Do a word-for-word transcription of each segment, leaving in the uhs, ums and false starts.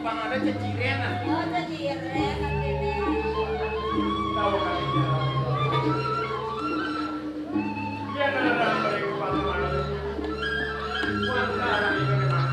Bang ada ceciren, ah. Oh, ceciren, artinya. Tahu kan? Iya, ada orang beriman. Wah, ada orang yang beriman.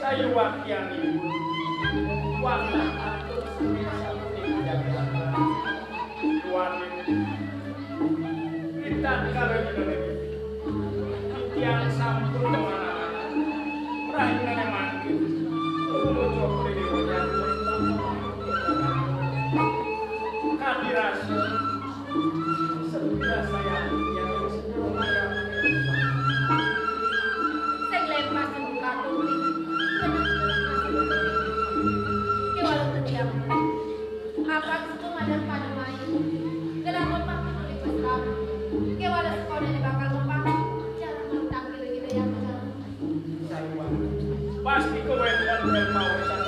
Sayuwaktianipun wantah atur sami-sami ing jagat. Duaning ritatkala nyinengit, titiang sampun mamanah rahinané mangkin tumuju ring Déwa Jati. Kadirasa Pasti kawéntenan pawesan.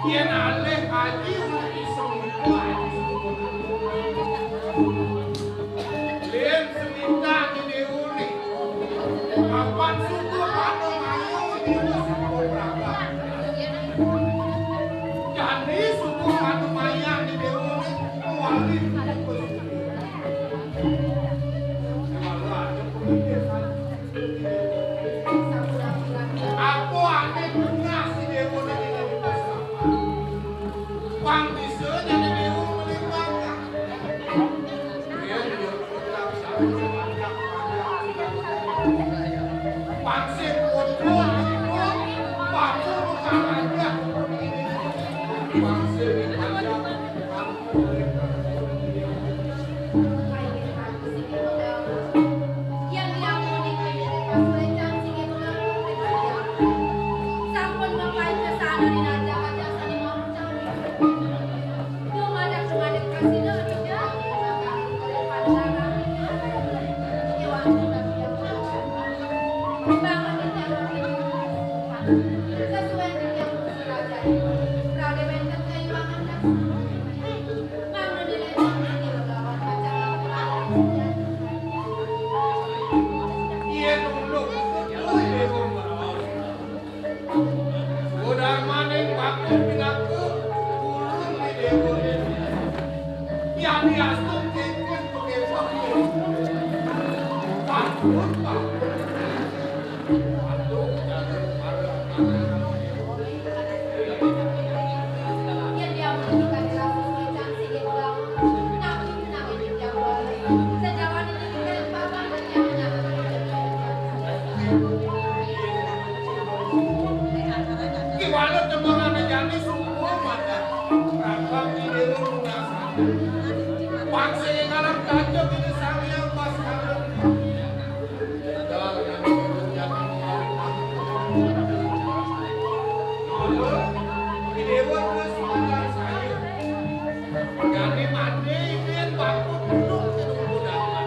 Yén alih aji uli semua. Lén semita di déwuné. Papan suku anu mayu di suku Prabang. Jani suku anu mayang di déwuné. Wali. Apa ané bungah si déwa nang ing pang bisa nyane déwa melimpah. Pang sing kotor, pang sing kotor. Ki walut jembarane jani subuh mata. Rabang ide lu lunas. Wangse ngalang kancok ini Sang Hyang Baskara. Ide lu lunas, saya. Jani mati, ini baku duduk di rumah.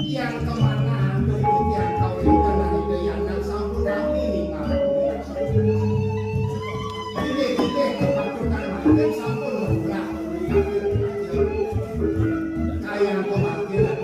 Yang kemana antum yang kau yang kena itu yang nang sampun kami nih, Pak. Ini kita kepatutan mati sampun murah. Kayak kau mati lah.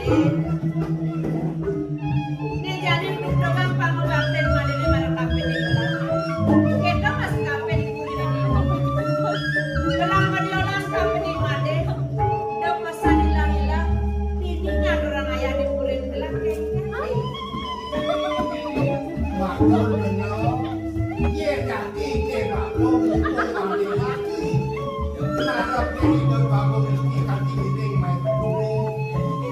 Ning jani tukang pangobakten madene marang kapining gelah. Kita masih kapin kuwi. Gelah madiolan kapining made. Dong pesan ilang-ilang. Dini ngaturang ayah di kulit gelah. Maka bener, ye dadi ke babo mumpung mati-mati. Marep diri ke babo mesti kaki miring main kuri.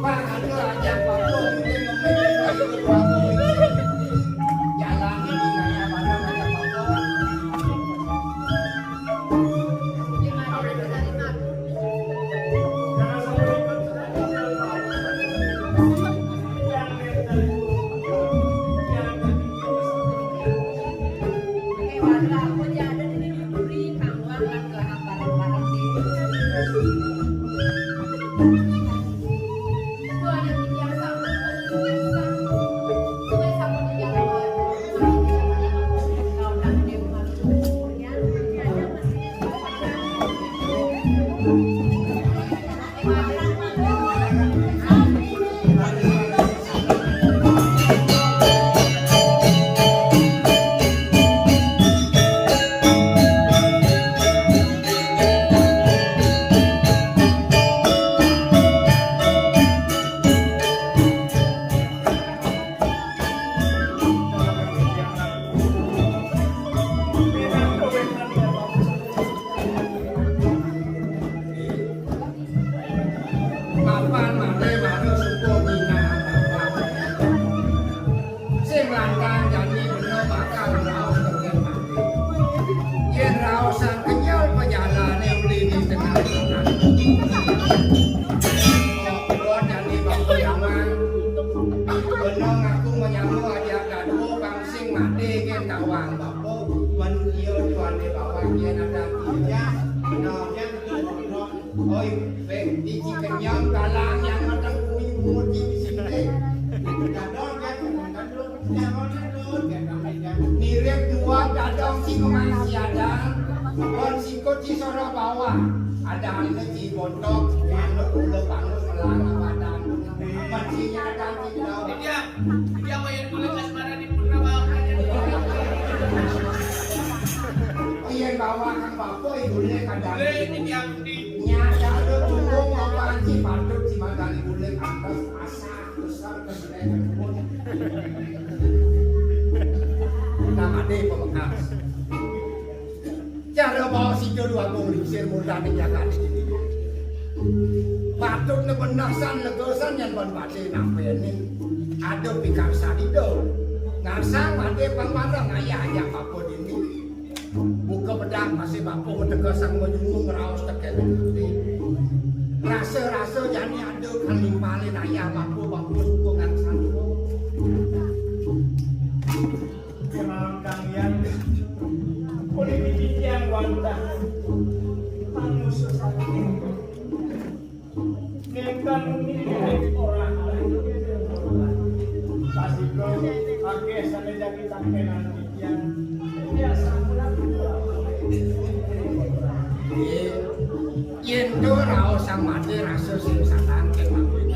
Bang ada aja babo miring ngemis, ayo ke babo miring. Jalan ini kayak mana banyak babo. Mapan mate mara suka minah bapak. Sing lantang jani bena bakal raos teken mate. Yen raosan kenyel pajalane uli di tengah jalan. Kok kula jani bapak jaman. Bena ngaku menyama ajak dadua bang sing mate ken tawang bapak. Wen iya tuane bawang yen ada tiga. Nah, yen Oi, weh, iki kenyang dalang yang mateng kuwi muji di sini. Dadong kan, kan lu jangan itu, jangan megang. Mirip dua dadong si kemang si ada, kon sikut si soro bawah. Ada anu si bontok, anu ulo bangus melang abadan. Mancinya ada si daun. Iya, iya, bayar kulit asmara di Putra Bawah. Iya, bawa kang bapak ibu kadang. Boleh ini yang Nyadar tunggu mapanci patut si Magali Bulik atas asa besar kesenengan pun. Namane pemekas. Cara bawa si Jolu Agung Lingsir murdaning jagat ini. Patut nebenasan legosan yang ban pade nampenin. Ada pikarsa dido. Ngarsang pade pangmarang ayah ajak apa dini. Buka pedang masih bapa ngetegasang menyunggung raos teken ati. Rasa-rasa jani ada kan nimpalin ayah bapa, bapa suka ngan sandua. Kenalan kang yang boleh dibincang wantah. Manusia sakit. Nenten ngirit orang. Pasiko akeh sane jagi tangkenan titiang. Biasa pulang. Yen to raos sang mati rasa sing sanang ken mati.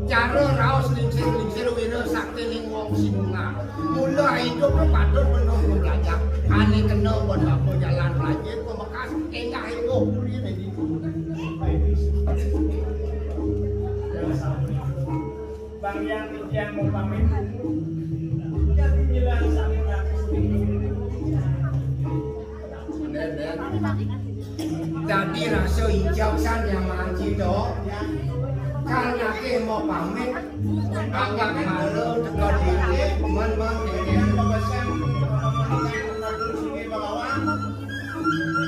Cara raos lingsir-lingsir wira sakti ning wong sing munggah. Mula idup lu patut menunggu belajar. Ane kena bon bapa jalan belajar, pemekas endah ibu kuliah. Bang yang titiang mau pamit. Jadi bilang sama aku. Dadi rasa ijab san yang manci to. Kan ake mau pamit. Angkat malu teka diri. Man man diri.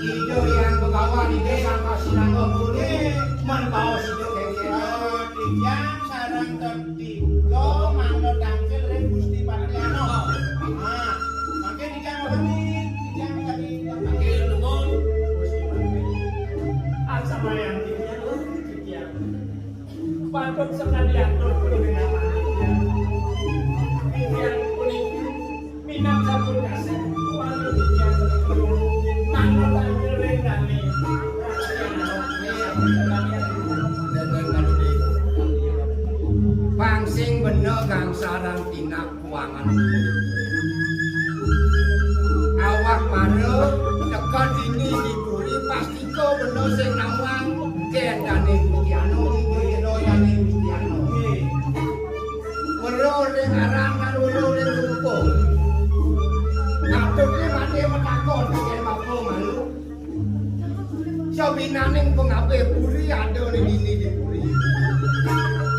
Ijo yang begawan di desa Kasinangga Bule, man baos ijo kengkeng. Tijang sareng tetiga mangda tangkil ring Gusti Patiano. Ah, mangke tijang pamit, tijang tadi. Mangke nuwun. Asamayang titiang, titiang. Patut sekalian tur kudu minangka. Titiang puniki minangka pun kasih. Kualu titiang mangga tangkil ring dane. Dan, dan, dan, dan. Tindak kuangan. Awak mara teka dini di puri, pastika bena sing nawang kén dané Gusti Anu, ira dani Gusti Anu. Weruh ring aran lan weruh ring rupa. Patutné mati matakon kén bapa malu. Sabinaning pangabih puri ada ning dini di puri.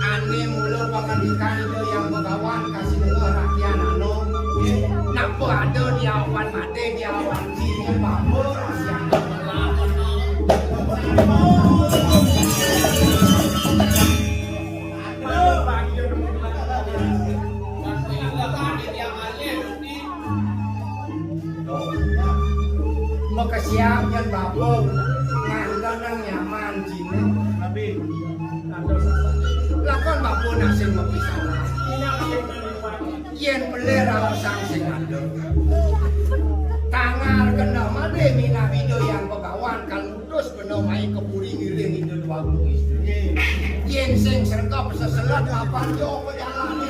Ané mula pangandikan Ida Hyang Begawan kasinengah rakyat anom. Napa ada di awan mati, di awan jin, bapa rahasia. Makesiab yén bapa nganten nang nyaman jiné. Tapi, lakon bapa nak sing mapisalah. Yén pelih raosang sing ada. Tangal kena madé minab Ida Hyang Begawan kal terus bena mai ka puri ngiring Ida Dwagung Istri. Yén sing srengkep seselet lapan jo pejalané.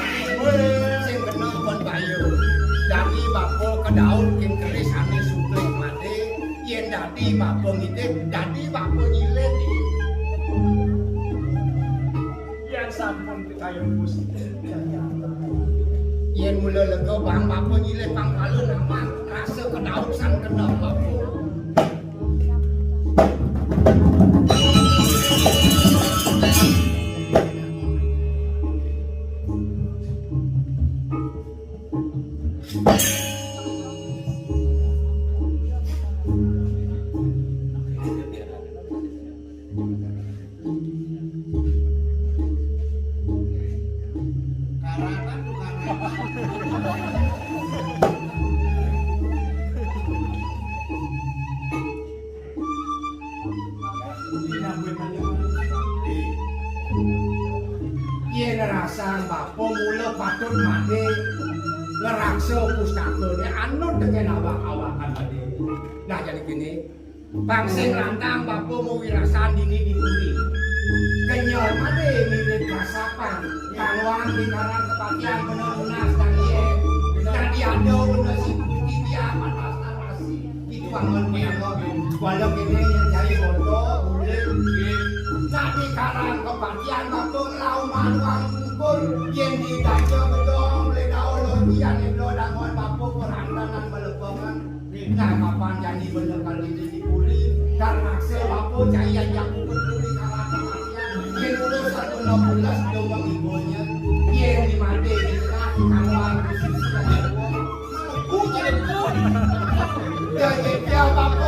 Sing kena pun baya. Dadi bapa kedaut king keris ané suklik mati. Yén dadi bapa ngidih, dadi bapa nyilih. Yén sampun pikayun Gusti. Yén mula lega bang bapa nyilih pang palu namang rasa kedaut sang kena bapa. Yén rasang bapa mula patut madé ngraksa pustakané anut tekén awak-awakan madé. Nah, jadi kéné, pang sing lantang bapa mawirasan dini di puri. Kenyel madé mirib kasapan, kang wang di karang kepatihan bena nunas dan yén. Dadi ada bena sing putih dia panas tanasi. Itu angon penangok. Walau kéné yén cai foto, bulir. Dadi karang kepatihan bapa ngelawan maluang pungkur. Yén dibaca gedong, boleh daun lonjian, indo dangon bapa perantanan melepengan. Nah, kapan jani benda kali ini dipuli, dan maksa bapa cai ajak bukan duri kalah kematian. Yén urusan benda pulas, domang ibunya. Yén di madé di tengah, di kamar, di sisi, dan di bawah. Aku jadi pun. Jadi dia bapa